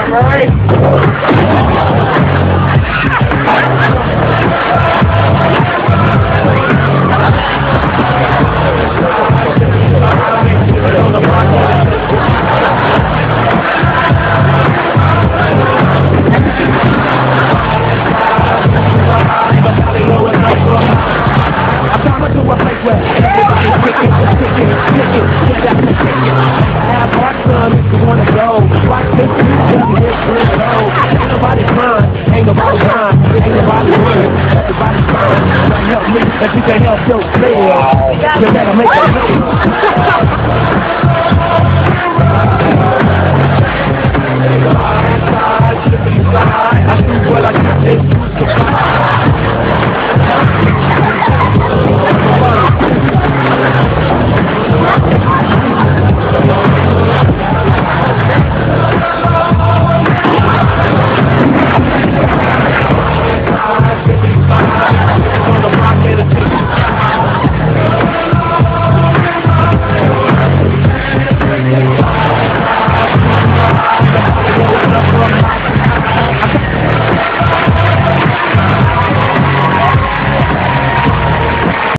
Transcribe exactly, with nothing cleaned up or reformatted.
Right. Ain't nobody fine, ain't nobody fine, everybody's fine. Now help me, if you can help yourself, you better make a move.